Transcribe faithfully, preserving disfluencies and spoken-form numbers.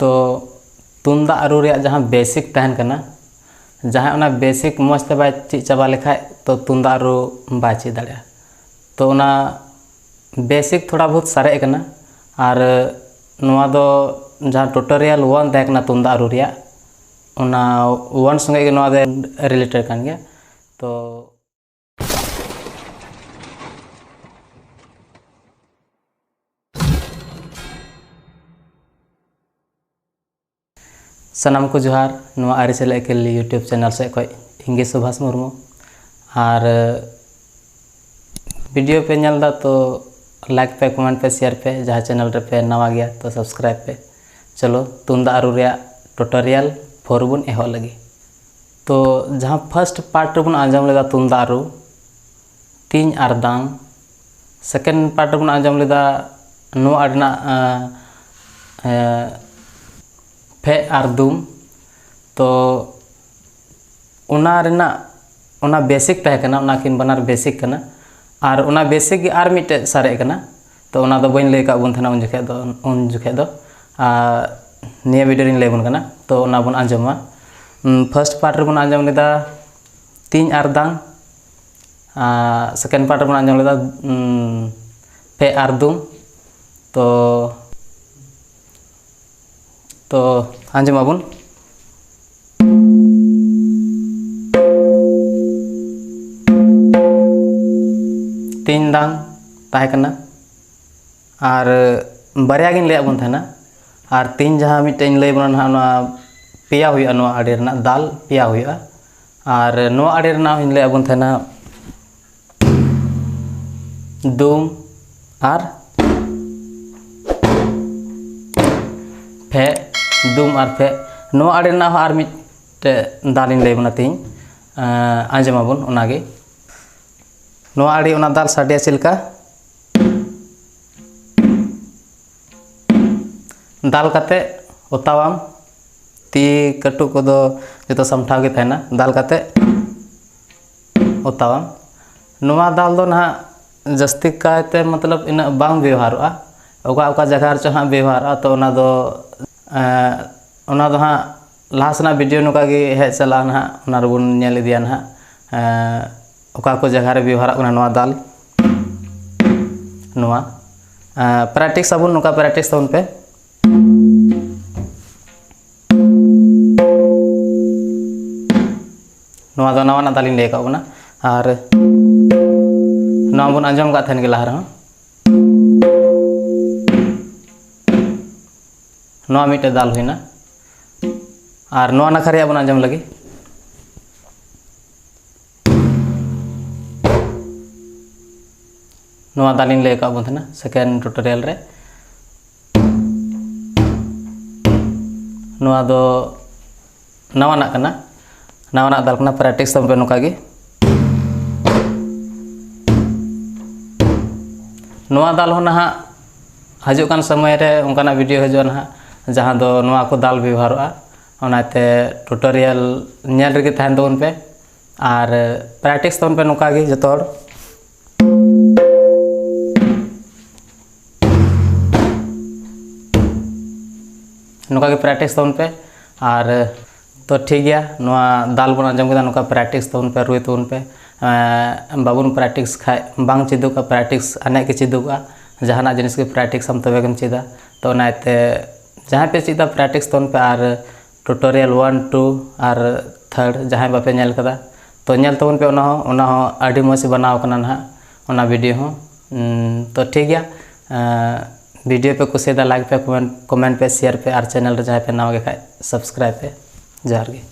ᱛᱚ ᱛᱩᱢᱫᱟᱜ ᱨᱩ ᱨᱮᱭᱟᱜ ᱡᱟᱦᱟᱸ ᱵᱮᱥᱤᱠ ᱛᱟᱦᱮᱱ ᱠᱟᱱᱟ, ᱡᱟᱦᱟᱸᱭ ᱚᱱᱟ ᱵᱮᱥᱤᱠ ᱢᱚᱡᱽ ᱛᱮ ᱵᱟᱭ ᱪᱮᱫ ᱪᱟᱵᱟ ᱞᱮᱠᱷᱟᱡ, ᱛᱚ ᱛᱩᱢᱫᱟᱜ ᱨᱩ ᱵᱟᱭ ᱪᱮᱫ ᱫᱟᱲᱮᱭᱟᱜᱼᱟ᱾ ᱛᱚ ᱚᱱᱟ ᱵᱮᱥᱤᱠ ᱛᱷᱚᱲᱟ ᱵᱚᱦᱩᱛ ᱥᱟᱨᱮᱡ ᱠᱟᱱᱟ᱾ ᱟᱨ ᱱᱚᱣᱟ ᱫᱚ ᱡᱟᱦᱟᱸ ᱴᱩᱴᱳᱨᱤᱭᱟᱞ ᱚᱣᱟᱱ ᱛᱟᱦᱮᱸ ᱠᱟᱱᱟ ᱛᱩᱢᱫᱟᱜ ᱨᱩ ᱨᱮᱭᱟᱜ, ᱚᱱᱟ ᱚᱣᱟᱱ ᱥᱚᱸᱜᱮ ᱜᱮ ᱱᱚᱣᱟ ᱫᱚ ᱨᱤᱞᱮᱴᱮᱰ ᱠᱟᱱ ᱜᱮᱭᱟ᱾ ᱛᱚ ᱥᱟᱱᱟᱢ ᱠᱚ ᱡᱚᱦᱟᱨ, ᱱᱚᱣᱟ ᱟᱹᱨᱤᱪᱟᱹᱞᱤ ᱟᱹᱠᱤᱞ YouTube ᱪᱮᱱᱮᱞ ᱥᱮᱫ ᱠᱷᱚᱱ ᱤᱧ ᱜᱮ ᱥᱩᱵᱷᱟᱥ ᱢᱩᱨᱢᱩ᱾ ᱟᱨ ᱵᱷᱤᱰᱤᱭᱳ ᱯᱮ ᱧᱮᱞ ᱮᱫᱟ, ᱛᱚ ᱞᱟᱭᱤᱠ ᱯᱮ, ᱠᱚᱢᱮᱱᱴ ᱯᱮ, ᱥᱮᱭᱟᱨ ᱯᱮ, ᱡᱟᱦᱟᱸ ᱪᱮᱱᱮᱞ ᱨᱮᱯᱮ ᱱᱟᱣᱟ ᱜᱮᱭᱟ ᱛᱚ ᱥᱟᱵᱥᱠᱨᱟᱭᱤᱵ ᱯᱮ᱾ ᱪᱚᱞᱚ ᱛᱩᱢᱫᱟᱜ ᱨᱩ ᱨᱮᱭᱟᱜ ᱴᱩᱴᱳᱨᱤᱭᱟᱞ ᱯᱷᱳᱨ ᱵᱚᱱ ᱮᱦᱚᱵ ᱞᱮᱜᱮ᱾ ᱛᱚ ᱡᱟᱦᱟᱸ ᱯᱷᱟᱥᱴ ᱯᱟᱨᱴ ᱨᱮᱵᱚᱱ ᱟᱸᱡᱚᱢ ᱞᱮᱫᱟ ᱛᱩᱢᱫᱟᱜ ᱨᱩ, ᱛᱤᱧ ᱟᱨ ᱫᱟᱝ, ᱥᱮᱠᱮᱱᱰ ᱯᱟᱨᱴ ᱨᱮᱵᱚᱱ ᱟᱸᱡᱚᱢ ᱞᱮᱫᱟ ᱱᱚᱣᱟ ᱟᱹᱰᱤ ᱨᱮᱱᱟᱜ, ᱮᱸ, ᱮᱸ, ᱯᱷᱮᱜ ᱟᱨ ᱫᱩᱢ᱾ ᱛᱚ ᱚᱱᱟ ᱨᱮᱱᱟᱜ, ᱚᱱᱟ ᱵᱮᱥᱤᱠ ᱛᱟᱦᱮᱸ ᱠᱟᱱᱟ, ᱚᱱᱟ ᱠᱤᱱ ᱵᱟᱱᱟᱨ ᱵᱮᱥᱤᱠ ᱠᱟᱱᱟ᱾ ᱟᱨ ᱚᱱᱟ ᱵᱮᱥᱤᱠ ᱜᱮ ᱟᱨ ᱢᱤᱫᱴᱮᱡ ᱥᱟᱨᱮᱡ ᱠᱟᱱᱟ᱾ ᱛᱚ ᱚᱱᱟ ᱫᱚ ᱵᱟᱹᱧ ᱞᱟᱹᱭ ᱟᱠᱟᱫ ᱵᱚᱱ ᱛᱟᱦᱮᱱᱟ ᱩᱱ ᱡᱚᱠᱷᱮᱡ ᱫᱚ, ᱩᱱ ᱡᱚᱠᱷᱮᱡ ᱫᱚ᱾ ᱟᱨ ᱱᱤᱭᱟᱹ ᱵᱷᱤᱰᱤᱭᱳ ᱨᱤᱧ ᱞᱟᱹᱭ ᱟᱵᱚᱱ ᱠᱟᱱᱟ, ᱛᱚ ᱚᱱᱟ ᱵᱚᱱ ᱟᱸᱡᱚᱢᱟ᱾ ᱯᱷᱟᱥᱴ ᱯᱟᱨᱴ ᱨᱮᱵᱚᱱ ᱟᱸᱡᱚᱢ ᱞᱮᱫᱟ ᱛᱤᱧ ᱟᱨ ᱫᱟᱝ, ᱟᱨ ᱥᱮᱠᱮᱱᱰ ᱯᱟᱨᱴ ᱨᱮᱵᱚᱱ ᱟᱸᱡᱚᱢ ᱞᱮᱫᱟ, ᱩᱸ, ᱯᱮ ᱟᱨ ᱫᱩᱢ᱾ ᱛᱚ, ᱛᱚ ᱟᱸᱡᱚᱢ ᱟᱵᱚᱱ᱾ ᱛᱤᱧ ᱫᱟᱝ ᱛᱟᱦᱮᱸ ᱠᱟᱱᱟ᱾ ᱟᱨ ᱵᱟᱨᱭᱟ ᱜᱤᱧ ᱞᱟᱹᱭᱟᱫ ᱵᱚᱱ ᱛᱟᱦᱮᱱᱟ᱾ ᱟᱨ ᱛᱤᱧ ᱡᱟᱦᱟᱸ ᱢᱤᱫᱴᱮᱡ ᱤᱧ ᱞᱟᱹᱭ ᱵᱚᱱᱟ ᱱᱟᱦᱟᱜ, ᱱᱚᱣᱟ ᱯᱮᱭᱟ ᱦᱩᱭᱩᱜᱼᱟ, ᱱᱚᱣᱟ ᱟᱲᱮ ᱨᱮᱱᱟᱜ ᱫᱟᱞ ᱯᱮᱭᱟ ᱦᱩᱭᱩᱜᱼᱟ᱾ ᱟᱨ ᱱᱚᱣᱟ ᱟᱲᱮ ᱨᱮᱱᱟᱜ ᱦᱚᱸᱧ ᱞᱟᱹᱭᱟᱫ ᱵᱚᱱ ᱛᱟᱦᱮᱱᱟ ᱫᱩᱢ ᱟᱨ ᱯᱷᱮᱜ, ᱫᱩᱢ ᱟᱨ ᱯᱷᱮᱜ᱾ ᱱᱚᱣᱟ ᱟᱲᱮ ᱨᱮᱱᱟᱜ ᱦᱚᱸ ᱟᱨ ᱢᱤᱫᱴᱮᱡ ᱫᱟᱞ ᱤᱧ ᱞᱟᱹᱭ ᱵᱚᱱᱟ ᱛᱤᱧ, ᱟᱸᱡᱚᱢ ᱟᱵᱚᱱ ᱚᱱᱟᱜᱮ᱾ ᱱᱚᱣᱟ ᱟᱹᱰᱤ, ᱚᱱᱟ ᱫᱟᱞ ᱥᱟᱰᱮᱭᱟ ᱪᱮᱫ ᱞᱮᱠᱟ? ᱫᱟᱞ ᱠᱟᱛᱮ ᱚᱛᱟᱣᱟᱢ, ᱛᱤ ᱠᱟᱹᱴᱩᱵ ᱠᱚᱫᱚ ᱡᱚᱛᱚ ᱥᱟᱢᱴᱟᱣ ᱜᱮ ᱛᱟᱦᱮᱱᱟ᱾ ᱫᱟᱞ ᱠᱟᱛᱮ ᱚᱛᱟᱣᱟᱢ᱾ ᱱᱚᱣᱟ ᱫᱟᱞ ᱫᱚ ᱱᱟᱦᱟᱜ ᱡᱟᱹᱥᱛᱤ ᱠᱟᱭᱛᱮ, ᱢᱚᱛᱞᱚᱵ, ᱤᱱᱟᱹᱜ ᱵᱟᱝ ᱵᱮᱣᱦᱟᱨᱚᱜᱼᱟ᱾ ᱚᱠᱟ ᱚᱠᱟ ᱡᱟᱭᱜᱟ ᱨᱮᱪᱚ ᱦᱟᱸᱜ ᱵᱮᱣᱦᱟᱨᱚᱜᱼᱟ, ᱛᱚ ᱚᱱᱟ ᱫᱚ ᱮᱸ, ᱚᱱᱟ ᱫᱚ ᱦᱟᱸᱜ ᱞᱟᱦᱟ ᱥᱮᱱᱟᱜ ᱵᱷᱤᱰᱤᱭᱳ ᱱᱚᱝᱠᱟ ᱜᱮ ᱦᱮᱡ ᱪᱟᱞᱟᱜᱼᱟ ᱱᱟᱦᱟᱜ, ᱚᱱᱟ ᱨᱮᱵᱚᱱ ᱧᱮᱞ ᱤᱫᱤᱭᱟ ᱱᱟᱦᱟᱜ, ᱮᱸ, ᱚᱠᱟ ᱠᱚ ᱡᱟᱭᱜᱟ ᱨᱮ ᱵᱮᱣᱦᱟᱨᱚᱜ ᱠᱟᱱᱟ ᱱᱚᱣᱟ ᱫᱟᱞ᱾ ᱱᱚᱣᱟ, ᱮᱸ, ᱯᱨᱮᱠᱴᱤᱥ ᱟᱵᱚᱱ, ᱱᱚᱝᱠᱟ ᱯᱨᱮᱠᱴᱤᱥ ᱛᱟᱵᱚᱱ ᱯᱮ᱾ ᱱᱚᱣᱟ ᱫᱚ ᱱᱟᱣᱟᱱᱟᱜ ᱫᱟᱞᱤᱧ ᱞᱟᱹᱭ ᱟᱠᱟᱫ ᱵᱚᱱᱟ, ᱟᱨ ᱱᱚᱣᱟ ᱵᱚᱱ ᱟᱸᱡᱚᱢ ᱟᱠᱟᱫ ᱛᱟᱦᱮᱱ ᱜᱮ ᱞᱟᱦᱟ ᱨᱮᱦᱚᱸ᱾ ᱱᱚᱣᱟ ᱢᱤᱫᱴᱮᱡ ᱫᱟᱞ ᱦᱩᱭᱱᱟ, ᱟᱨ ᱱᱚᱣᱟ ᱱᱟᱠᱷᱟ ᱨᱮᱭᱟᱜ ᱵᱚᱱ ᱟᱸᱡᱚᱢ ᱞᱟᱹᱜᱤᱫ᱾ ᱱᱚᱣᱟ ᱫᱟᱞᱤᱧ ᱞᱟᱹᱭ ᱟᱠᱟᱫ ᱵᱚᱱ ᱛᱟᱦᱮᱱᱟ second tutorial ᱨᱮ᱾ ᱱᱚᱣᱟ ᱫᱚ ᱱᱟᱣᱟᱱᱟᱜ ᱠᱟᱱᱟ, ᱱᱟᱣᱟᱱᱟᱜ ᱫᱟᱞ ᱠᱟᱱᱟ, ᱯᱨᱮᱠᱴᱤᱥ ᱛᱟᱵᱚᱱ ᱯᱮ ᱱᱚᱝᱠᱟ ᱜᱮ᱾ ᱱᱚᱣᱟ ᱫᱟᱞ ᱦᱚᱸ ᱱᱟᱦᱟᱜ ᱦᱤᱡᱩᱜ ᱠᱟᱱ ᱥᱚᱢᱚᱭ ᱨᱮ ᱚᱱᱠᱟᱱᱟᱜ ᱵᱷᱤᱰᱤᱭᱳ ᱦᱤᱡᱩᱜᱼᱟ ᱱᱟᱦᱟᱜ, ᱡᱟᱦᱟᱸ ᱫᱚ ᱱᱚᱣᱟ ᱠᱚ ᱫᱟᱞ ᱵᱮᱵᱚᱦᱟᱨᱚᱜᱼᱟ᱾ ᱚᱱᱟᱛᱮ ᱴᱩᱴᱳᱨᱤᱭᱟᱞ ᱧᱮᱞ ᱨᱮᱜᱮ ᱛᱟᱦᱮᱱ ᱛᱟᱵᱚᱱ ᱯᱮ ᱟᱨ ᱯᱨᱮᱠᱴᱤᱥ ᱛᱟᱵᱚᱱ ᱯᱮ ᱱᱚᱝᱠᱟ ᱜᱮ ᱡᱚᱛᱚ ᱦᱚᱲ᱾ ᱱᱚᱝᱠᱟ ᱜᱮ ᱯᱨᱮᱠᱴᱤᱥ ᱛᱟᱵᱚᱱ ᱯᱮ᱾ ᱟᱨ ᱛᱚ ᱴᱷᱤᱠ ᱜᱮᱭᱟ, ᱱᱚᱣᱟ ᱫᱟᱞ ᱵᱚᱱ ᱟᱸᱡᱚᱢ ᱠᱮᱫᱟ, ᱱᱚᱝᱠᱟ ᱯᱨᱮᱠᱴᱤᱥ ᱛᱟᱵᱚᱱ ᱯᱮ, ᱨᱩᱭ ᱛᱟᱵᱚᱱ ᱯᱮ᱾ ᱮᱸ, ᱵᱟᱵᱚᱱ ᱯᱨᱮᱠᱴᱤᱥ ᱠᱷᱟᱡ ᱵᱟᱝ ᱪᱮᱫᱚᱜᱼᱟ, ᱯᱨᱮᱠᱴᱤᱥ ᱟᱱᱮᱡ ᱜᱮ ᱪᱮᱫᱚᱜᱼᱟ᱾ ᱡᱟᱦᱟᱱᱟᱜ ᱡᱤᱱᱤᱥ ᱜᱮ ᱯᱨᱮᱠᱴᱤᱥ ᱟᱢ ᱛᱚᱵᱮ ᱜᱮᱢ ᱪᱮᱫᱟ᱾ ᱛᱚ ᱚᱱᱟᱛᱮ ᱡᱟᱦᱟᱸᱭ ᱯᱮ ᱪᱮᱫᱟ ᱯᱨᱮᱠᱴᱤᱥ ᱛᱟᱵᱚᱱ ᱯᱮ, ᱟᱨ ᱴᱩᱴᱳᱨᱤᱭᱟᱞ ᱚᱣᱟᱱ, ᱴᱩ ᱟᱨ ᱛᱷᱟᱨᱰ ᱡᱟᱦᱟᱸᱭ ᱵᱟᱯᱮ ᱧᱮᱞ ᱠᱟᱫᱟ ᱛᱚ ᱧᱮᱞ ᱛᱟᱵᱚᱱ ᱯᱮ, ᱚᱱᱟ ᱦᱚᱸ, ᱚᱱᱟ ᱦᱚᱸ ᱟᱹᱰᱤ ᱢᱚᱡᱽ ᱵᱮᱱᱟᱣ ᱠᱟᱱᱟ ᱱᱟᱦᱟᱜ ᱚᱱᱟ ᱵᱷᱤᱰᱤᱭᱳ ᱦᱚᱸ᱾ ᱩᱸ, ᱛᱚ ᱴᱷᱤᱠ ᱜᱮᱭᱟ, ᱮᱸ, ᱵᱷᱤᱰᱤᱭᱳ ᱯᱮ ᱠᱩᱥᱤᱭᱟᱫᱟ ᱞᱟᱭᱤᱠ ᱯᱮ, ᱠᱚᱢᱮᱱᱴ, ᱠᱚᱢᱮᱱᱴ ᱯᱮ, ᱥᱮᱭᱟᱨ ᱯᱮ, ᱟᱨ ᱪᱮᱱᱮᱞ ᱨᱮ ᱡᱟᱦᱟᱸᱭ ᱯᱮ ᱱᱟᱣᱟ ᱜᱮ ᱠᱷᱟᱡ ᱥᱟᱵᱥᱠᱨᱟᱭᱤᱵ ᱯᱮ᱾ ᱡᱚᱦᱟᱨ ᱜᱮ᱾